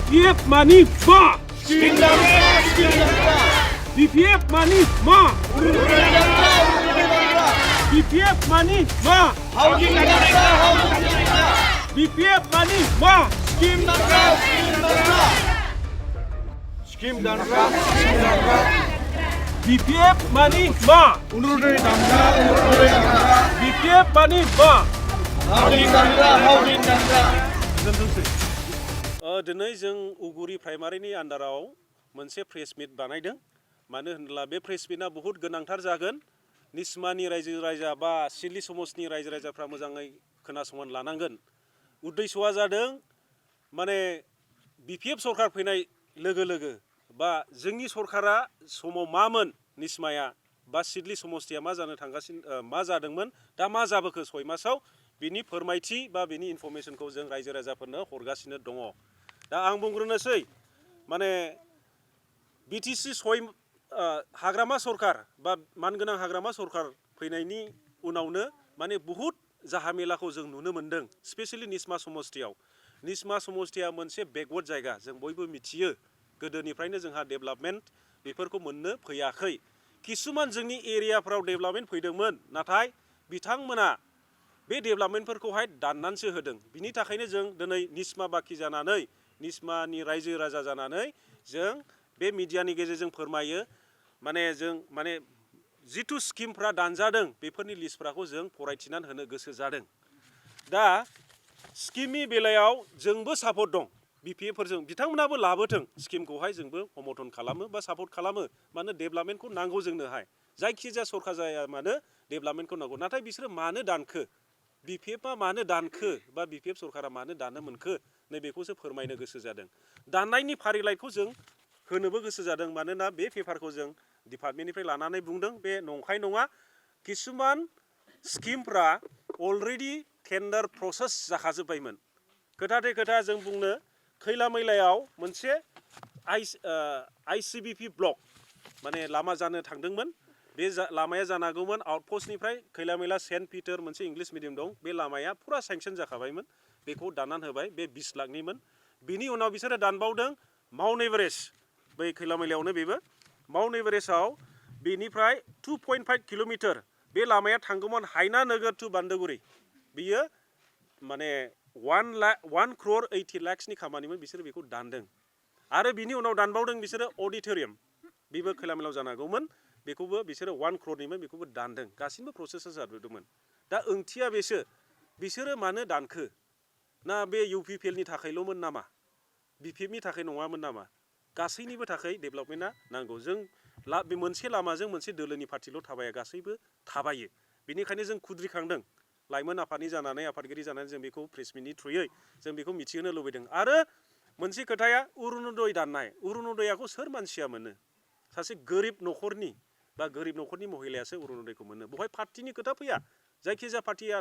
BPF money ma. BPF money ma. BPF money ma. BPF money ma. Skim Danra. BPF money ma. BPF money ma. दिनै जों उगुरि प्राइमारिनि आन्दाराव मोनसे press मिट बानायदों। मानो होनब्ला बे प्रेस मिटआ बहुत गोनांथार जागोन। निस्मानि रायजो राजा बा सिडली समाजनि रायजो राजाफ्रा मोजाङै खोनासंनानै लानांगोन। उद्देश्यआ जादों माने बिपिएफ सरकार फैनाय लोगो लोगो बा जोंनि सरकारा समाव मामोन निस्माया बा सिडली समस्तिया मा जानो थांगासिनो मा जादोंमोन दा मा जाबोखो 6 मासाव बिनि फोरमायथि बा बिनि इनफरमेशनखौ जों रायजो राजाफोरनो हरगासिनो दङ। दा आं बुंग्रोनोसै माने बिटिसि हाग्रामा सरकार बा मानगोनां हाग्रामा सरकार फैनायनि उनावनो माने बहुत जाहामेलाखौ जों नुनो मोन्दों। स्पेशेलि निस्मा समस्तियाव। निस्मा समस्तिया मोनसे बेकवर्ड जायगा जों बयबो मिथियो। गोदोनिफ्रायनो जोंहा डेभेलपमेन्ट बेफोरखौ मोननो फैयाखै। किसुमान जोंनि एरियाफ्राव डेभेलपमेन्ट फैदोंमोन नाथाय बिथांमोना बे डेभेलपमेन्टफोरखौहाय दाननानैसो होदों। बिनि थाखायनो जों दिनै निस्मा बाखि जानानै निस्मानि रायजो राजा जानानै जों बे मिडियानि गेजेरजों फोरमायो माने जिथु स्किमफ्रा दानजादों बेफोरनि लिस्टफोरखौ जों फरायथिनानै होनो गोसो जादों। दा स्किमनि बेलायाव जोंबो सापर्ट दं बिपिएफफोरजों बिथांमोनाबो लाबोथों स्किमखौहाय जोंबो समर्थन खालामो बा सापर्ट खालामो। मानो डेभेलपमेन्टखौ नांगौ जोंनोहाय जायखिजाया सरकार जाया मानो डेभेलपमेन्टखौ नांगौ। नाथाय बिसोरो मानो दानखो बिपिएफआ मानो दानखो बा बिपिएफ सरकारा मानो दाननो मोनखो नैबेखौसो फोरमायनो गोसो जादों। दाननायनि फारिलाइखौ जों होनोबो गोसो जादों। मानोना बे पेपारखौ जों डिपार्टमेन्टनिफ्राय लानानै बुंदों बे नंखाय नङा। किसुमान स्किमफ्रा अलरेडि टेन्डार प्रसेस जाखाजोब्बायमोन। खोथाथे खोथा जों बुंनो खैला मैलायाव मोनसे आइसिबिपि ब्लक माने लामा जानो थांदोंमोन। बे लामाया जानांगौमोन आउटपस्टनिफ्राय खैला मैला सेन्ट पिटार मोनसे इंलिश मिडियाम दं। बे लामाया फुरा सेंसन जाखाबायमोन। बेखौ दाननानै होबाय। बे 20 लाखनिमोन। बिनि उनाव बिसोरो दानबावदों माउन्ट एभारेस्ट बै खैला मैलायावनो बेबो माउन्ट एभारेस्टआव बेनिफ्राय 2.5 किल'मिटार बे लामाया थांगौमोन हायना नोगोर टु बान्दोगुरि। बियो माने 1 crore 80 lakhsनि खामानिमोन। बिसोरो बेखौ दानदों। आरो बिनि उनाव दानबावदों बिसोरो अडिट'रियाम बेबो खैला मैलायाव जानांगौमोन। बेखौबो बिसोरो 1 crore बेखौबो दानदों। गासिबो प्रसेसा जाजोबदोंमोन। दा ओंथिया बिसोरो मानो दानखो ना बे UPPLनि थाखायल'मोन नामा बिपिएफनि थाखाय नङामोन नामा? गासैनिबो थाखाय डेभेलपमेन्टआ नांगौ। जों बे मोनसे लामाजों मोनसे दोलोनि पार्टिल' थाबाया गासैबो थाबायो। बेनिखायनो जों खुद्रिखांदों लाइमोन आफादनि जानानै आफादगिरि जानानै जों बेखौ प्रेस मिटनि थ्रुयै जों बेखौ मिथिहोनो लुबैदों। आरो मोनसे खोथाया अरुनदय दाननाय अरुनदयाखौ सोर मानसिया मोनो? सासे गोरिब न'खरनि बा गोरिब न'खरनि महिलायासो अरुनदयखौ मोनो। बेवहाय पार्टिनि खोथा फैया। जायखिजाया पार्टिया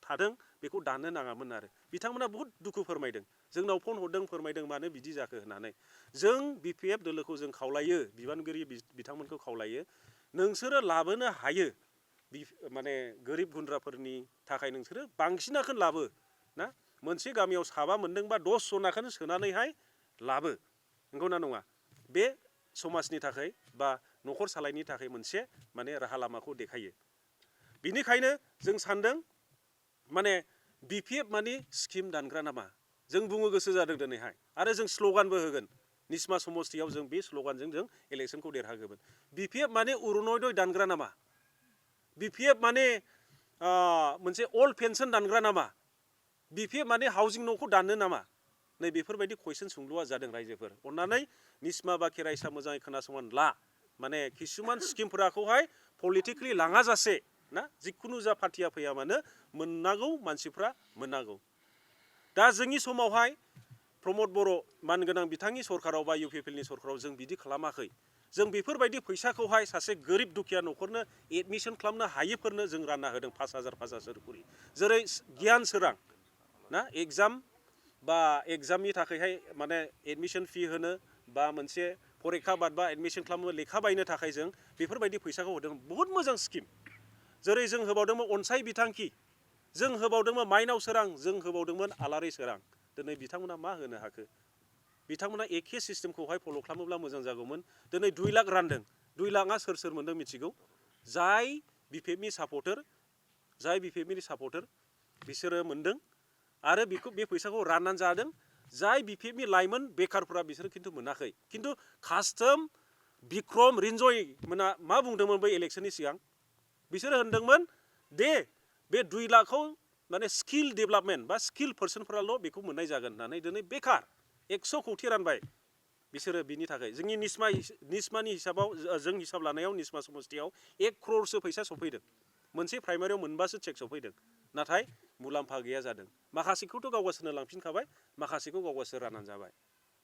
थादों बेखौ दाननो नाङामोन आरो बिथांमोना बहुत दुखु फोरमायदों। जोंनाव फन हरदों फोरमायदों मानो बिदि जाखो होननानै। जों बिपिएफ दोलोखौ जों खावलायो बिबानगिरि बिथांमोनखौ खावलायो नोंसोरो लाबोनो हायो माने गोरिब गुन्द्राफोरनि थाखाय नोंसोरो बांसिनाखौनो लाबो ना मोनसे गामियाव 7 मोनदोंबा 10 जनाखौनो सोनानैहाय लाबो। नंगौना नङा? बे समाजनि थाखाय बा न'खर सालायनि थाखाय मोनसे माने राहा लामाखौ देखायो। बिनिखायनो जों सानदों माने बिपिएफ माने स्किम दानग्रा नामा? जों बुंनो गोसो जादों दिनैहाय। आरो जों स्ल'गानबो होगोन। निस्मा समस्तियाव जों बे स्ल'गानजों जों इलेक्सनखौ देरहागोन। बिपिएफ माने अरुनदय दानग्रा नामा? बिपिएफ माने मोनसे अल्ड पेन्सन दानग्रा नामा? बिपिएफ माने हाउसिं न'खौ दाननो नामा? नै बेफोरबायदि कुइसन सोंलुआ जादों रायजोफोर। अन्नानै निस्मा बाखि रायसा मोजाङै खोनासंनानै ला। माने किसुमान स्किमफोरखौहाय पलिटिकेलि लाङा जासे ना जिखुनु जा पार्टिया फैया मानो मोननांगौ मानसिफ्रा मोननांगौ। दा जोंनि समावहाय प्रमद बर' मानगोनां बिथांनि सरकाराव बा UPPLनि सरकाराव जों बिदि खालामाखै। जों बेफोरबायदि फैसाखौहाय सासे गोरिब दुखिया न'खरनो एडमिसन खालामनो हायिफोरनो जों रानना होदों 5,000 करि। जेरै गियान सोरां ना एग्जाम बा एग्जामनि थाखायहाय माने एडमिसन फि होनो बा मोनसे फरिखा बादबा एडमिसन खालामनो लेखा बायनो थाखाय जों बेफोरबायदि फैसाखौ होदों। बहुत मोजां स्किम। जेरै जों होबावदोंमोन अनसाय बिथांखि जों होबावदोंमोन माइनाव सोरां जों होबावदोंमोन आलारि सोरां। दिनै बिथांमोना मा होनो हाखो? बिथांमोना एखे सिस्टेमखौहाय फल' खालामोब्ला मोजां जागौमोन दिनै 2 लाख रानदों 2 लाखआ सोर मोनदों मिथिगौ जाय बिपिएफनि सापर्टार बिसोरो मोनदों आरो बे फैसाखौ राननानै जादों जाय बिपिएफनि लाइमोन बेकारफोरा बिसोर खिन्थु मोनाखै खिन्थु कास्टम बिक्रम रिन्जय मोना मा बुंदोंमोन बै इलेक्शननि सिगां बिसोरो होनदोंमोन दे बे 2 लाखखौ माने स्किल डेभेलपमेन्ट बा स्किल पार्सनफोराल' बेखौ मोननाय जागोन होननानै दिनै बेकार 100 कौटि रानबाय बिसोरो बिनि थाखाय जोंनि निस्मानि हिसाबाव जों हिसाब लानायाव निस्मा समष्टियाव 1 crore फैसा सफैदों मोनसे प्राइमारियाव मोनबासो चेक सफैदों नाथाय मुलाम्फा गैया जादों माखासेखौथ' गावगासोरनो लांफिनखाबाय माखासेखौ गावगासोर राननानै जाबाय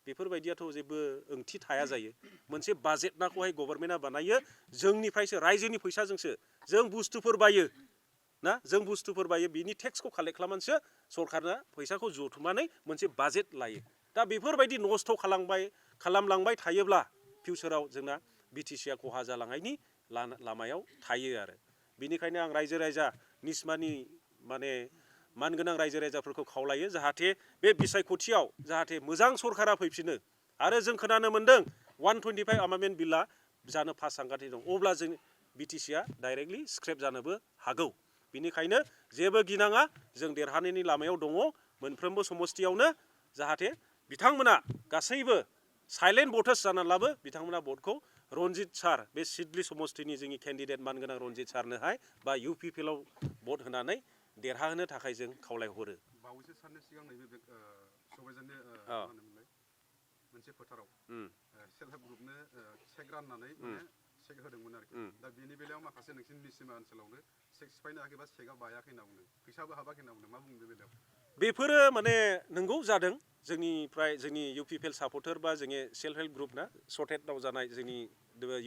बेफोरबायदियाथ' जेबो ओंथि थाया जायो मोनसे बाजेट नाखौहाय गभर्नमेन्टआ बानायो जोंनिफ्रायसो रायजोनि फैसाजोंसो जों बुस्थुफोर बायो ना जों बुस्थुफोर बायो बिनि टेक्सखौ कालेक्ट खालामनानैसो सरकारना फैसाखौ जथुमनानै मोनसे बाजेट लायो दा बेफोरबायदि नस्थ' खालामलांबाय थायोब्ला फिउचाराव जोंना बिटिसिआ खहा जालांनायनि लामायाव थायो आरो बिनिखायनो आं रायजो राजा निस्मानि माने मानगोनां रायजो राजाफोरखौ खावलायो जाहाथे बे बिसायख'थियाव जाहाथे मोजां सरकारा फैफिनो आरो जों खोनानो मोन्दों 125 आमेन्डमेन्ट बिलआ जानो पास जागासिनो दं अब्ला जों बिटिसिआ डाइरेक्टलि स्क्रेप जानोबो हागौ बिनिखायनो जेबो गिनाङा जों देरहानायनि लामायाव दङ मोनफ्रोमबो समष्टियावनो जाहाथे बिथांमोना गासैबो साइलेन्ट भटार्स जानानैब्लाबो बिथांमोना भटखौ रनजित सार बे सिडली समष्टिनि जोंनि केन्डिडेट मानगोनां रनजित सारनोहाय बा UPPL भट होनानै देरहाहोनो थाखाय जों खावलायहरो बावैसो साननि सिगां नैबे सबाइजारनि मोनसे फोथाराव सेल्फ हेल्प ग्रुपनो चेक राननानै माने चेक होदोंमोन आरोखि दा बेनि बेलायाव माखासे नोंसिनि निसिमा ओनसोलावनो चेक सिफायनो हायाखै बा चेकआ बायाखै होनना बुंदों फैसाबो हाबाखै होनना बुंदों मा बुंदों बे बेलायाव बेफोरो माने नंगौ जादों जोंनिफ्राय जोंनि UPPL सापर्टार बा जोंनि सेल्फ हेल्प ग्रुप ना सर्टेडआव जानाय जोंनि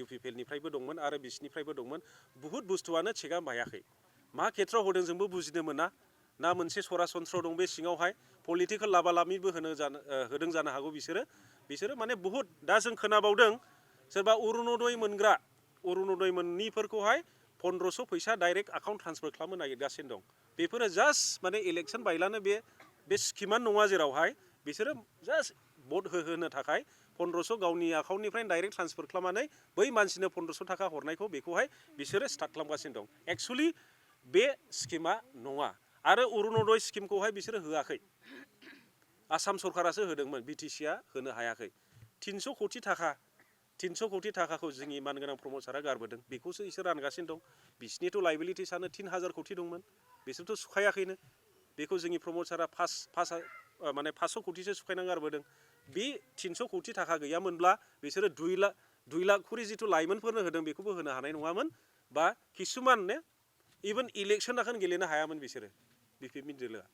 UPPL निफ्रायबो दंमोन आरो बिसिनिफ्रायबो दंमोन बुहुत बुस्थुआनो चेकआ बायाखै मा खेथ्रआव होदों जोंबो बुजिनो मोना ना मोनसे सरासनस्र दं बे सिङावहाय पलिटिकेल लाबालाबिबो होदों जानो हागौ बिसोरो माने बुहुत दा जों खोनाबावदों सोरबा अरुणोदय मोननिफोरखौहाय 1500 फैसा डाइरेक्ट एकाउन्ट ट्रान्सफार खालामनो नागिरगासिनो दं बेफोरो जास्ट माने इलेक्शन बायलानो बे स्किमानो नङा जेरावहाय बिसोरो जास्ट भट होनो थाखाय 1500 गावनि एकाउन्टनिफ्राय डाइरेक्ट ट्रान्सफार खालामनानै बै मानसिनो 1500 थाखा हरनायखौ बेखौहाय बिसोरो स्टार्ट खालामगासिनो दं एक्चुअलि बे स्किमा नङा आरो अरुणोदय स्किमखौहाय बिसोरो होआखै आसाम सरकारासो होदोंमोन बिटिसिआ होनो हायाखै 300 कौटि थाखाखौ जोंनि मानगोनां प्रमद सारा गारबोदों बेखौसो इसोर रानगासिनो दं बिसिनिथ' लाइबिलिटिसआनो 3000 कौटि दंमोन बिसोरथ' सुखायाखैनो बेखौ जोंनि प्रमद सारा माने 500 कौटिसो सुखायनानै गारबोदों बे 300 कौटि थाखा गैयामोनब्ला बिसोरो 2 लाख खरि जिथु लाइमोनफोरनो होदों बेखौबो होनो हानाय नङामोन बा किसुमान इभेन इलेक्शनखौनो गेलेनो हायामोन बिसोरो बिपिएफनि दोलोआ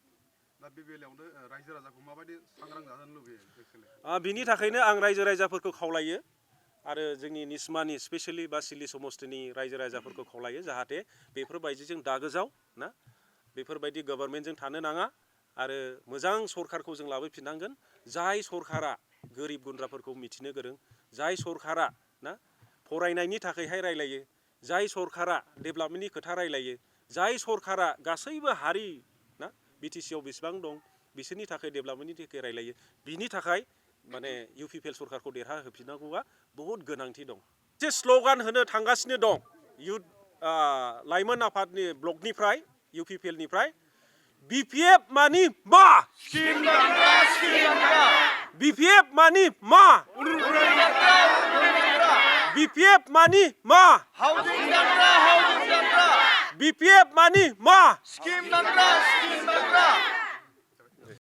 दा बे बेलायावनो रायजो राजाखौ माबायदि सांग्रां जानो लुबैयो बिनि थाखायनो आं रायजो राजाफोरखौ खावलायो आरो जोंनि निस्मानि स्पेसियेलि बा सिडली समष्टिनि रायजो राजाफोरखौ खावलायो जाहाथे बेफोरबायदिजों दागोजाव ना बेफोरबायदि गभर्नमेन्टजों थानो नाङा आरो मोजां सरकारखौ जों लाबोफिननांगोन जाय सरकारा गोरिब गुन्द्राफोरखौ मिथिनो गोरों जाय सरकारा ना फरायनायनि थाखायहाय रायलायो जाय सरकारा डेभेलपमेन्टनि खोथा रायलायो जाय सरकारा गासैबो हारि ना बिटिसिआव बेसेबां दं बिसोरनि थाखाय डेभेलपमेन्टनि थाखाय रायलायो बिनि थाखाय माने UPPL सरकारखौ देरहाहोफिननांगौआ बहुत गोनांथि दं मोनसे स्ल'गान होनो थांगासिनो दं लाइमोन आफादनि ब्लकनिफ्राय UPPL निफ्राय BPF मानि मा BPF मानि मा BPF मानि मा BPF मानि मा